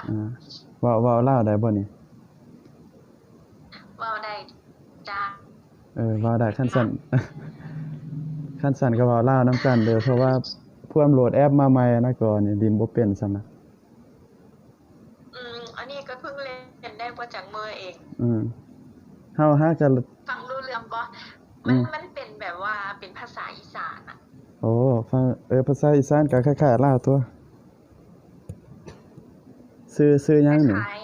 ອ່າ ເວົ້າ ເວົ້າລາວໄດ້ບໍ່ນີ້? ເວົ້າໄດ້ຈ້າ. ເອີ ເວົ້າໄດ້. ຄັນຊັ້ນ ຄັນຊັ້ນກໍເວົ້າລາວນຳກັນເດີ້ ເພາະວ່າພວມໂຫຼດແອັບມາໃໝ່ນະ ກໍນີ້ຫຼິ້ນບໍ່ເປັນຊ້ຳນະ. ອືມ ອັນນີ້ກໍເພິ່ງຫຼິ້ນໄດ້ບໍ່ຈັກມື້ເອງ. ອືມ ເຮົາຫາກໍ ຟັງຮູ້ເລື່ອງບໍ່? ມັນ ອືມ ມັນເປັນແບບວ່າເປັນພາສາອີສານອະ. ໂອ້ ຟັງ ເອີ ພາສາອີສານກໍຄ້າຍໆລາວຕົວະ. ຊື່ ຊື່ຫຍັງນີ້? ຄ້າຍ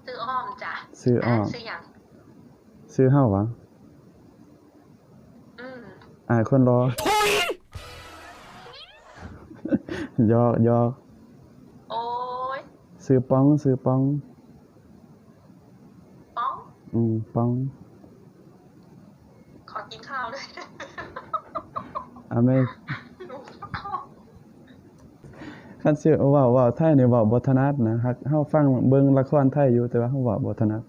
ໆ ຊື່ອ້ອມຈ້ະ. ຊື່ອ້ອມ. ນາຍຊື່ຫຍັງ? ຊື່ເຮົາຫວາ? ອືມ ອ້າຍຄົນຫຼໍ່. ຫຍອກ ຫຍອກ. ໂອ້ຍ ຊື່ປອງ ຊື່ປອງ. ປອງ? ອືມ ປອງ. ຂໍກິນເຂົ້າເລີຍ. ອາແມ່ ຄັນຊິເວົ້າ ເວົ້າໄທນີ້ເວົ້າບໍ່ຖະໜັດນະ. ຫາກເຮົາຟັງເບິ່ງລະຄອນໄທຢູ່ ແຕ່ວ່າເຮົາເວົ້າບໍ່ຖະໜັດ.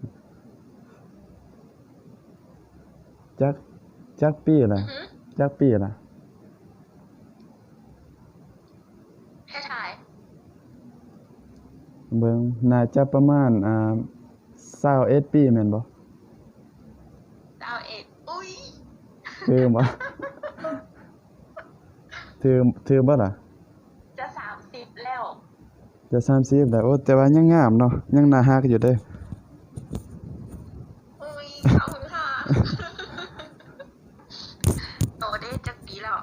ຈັກ ຈັກປີລະ? ອືຮຶ ຈັກປີລະ? ໃຫ້ຖ່າຍ ເບິ່ງ ໜ້າຈະປະມານ ອ່າ ຊາວເອັດປີແມ່ນບໍ່? ຊາວເອັດ ອຸ້ຍ ຖືກບໍ່? ຖືກ ຖືກບໍ່ລະ? ຈະສາມສິບແລ້ວ. ຈະສາມສິບແລ້ວ. ໂອ້ ແຕ່ວ່າຍັງງາມເນາະ ຍັງໜ້າຮັກຢູ່ເດ້. ອຸ້ຍ ຂອບຄຸນຄ່ະ. ໂຕເດ້ ຈັກປີແລ້ວ?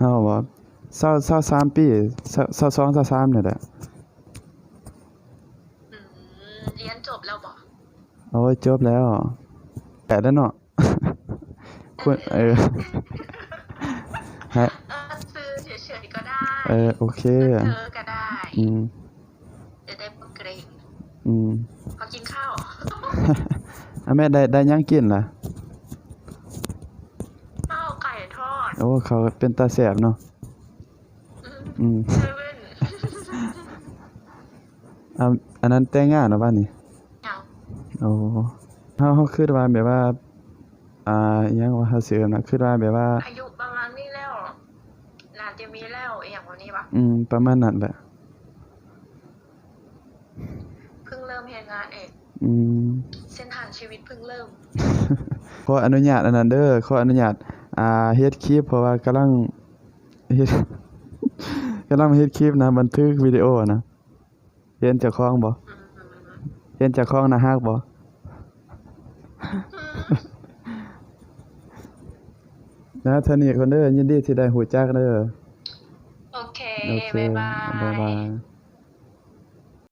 ເຮົາບໍ? ຊາວ ຊາວສາມປີ ຊາວສອງ ຊາວສາມນີ້ແຫຼະ. ອືມ ຮຽນຈົບແລ້ວບໍ? ໂອ້ຍ ຈົບແລ້ວ. ແປດແລ້ວເນາະ. ຄຸນ ເອີ ຮະ ເອີ ຊື່ເສີຍໆກໍໄດ້. ເອີ ໂອເຄ ເອີ ກໍໄດ້. ອືມ ຈະໄດ້ບໍ່ເກຣງ. ອືມ ເຂົາກິນເຂົ້າ. ອາ ແມ່ໄດ້ ໄດ້ຫຍັງກິນລະ? ເຂົ້າໄກ່ທອດ. ໂອ້ ເຂົ້າເປັນຕາແຊບເນາະ. ອືມ ອືມ ເຊເວັ່ນ. ອາ ອັນນັ້ນແຕ່ງງານແລ້ວບໍ່ນີ້? ຍັງ. ໂອ້ ເຮົາ ເຮົາຄິດວ່າແບບວ່າ ອ່າ ອີຫຍັງວ່າ ເຮົາຊິເອີ້ນວ່າ ຄິດວ່າແບບວ່າ ອາຍຸປະມານນີ້ແລ້ວ ໜ້າຈະມີແລ້ວ ອີຫຍັງແບບນີ້ຫວາ? ອືມ ປະມານນັ້ນແຫຼະ. ເພິ່ງເລີ່ມເຮັດງານເອງ. ອືມ ເສັ້ນທາງຊີວິດເພິ່ງເລີ່ມ. ຂໍອະນຸຍາດອັນນັ້ນເດີ້ ຂໍອະນຸຍາດ ອ່າ ເຮັດຄລິບ ເພາະວ່າກຳລັງເຮັດ ກຳລັງເຮັດຄລິບນະ ບັນທຶກວິດີໂອນະ. ເຫັນເຈົ້າຂອງບໍ່? ອືມ ເຫັນເຈົ້າຂອງໜ້າຮັກບໍ່? ອືມ ນະ ເທົ່ານີ້ກ່ອນເດີ້ ຍິນດີທີ່ໄດ້ຮູ້ຈັກເດີ້. ໂອເຄ ໂອເຄ ບາຍບາຍ ບາຍບາຍ.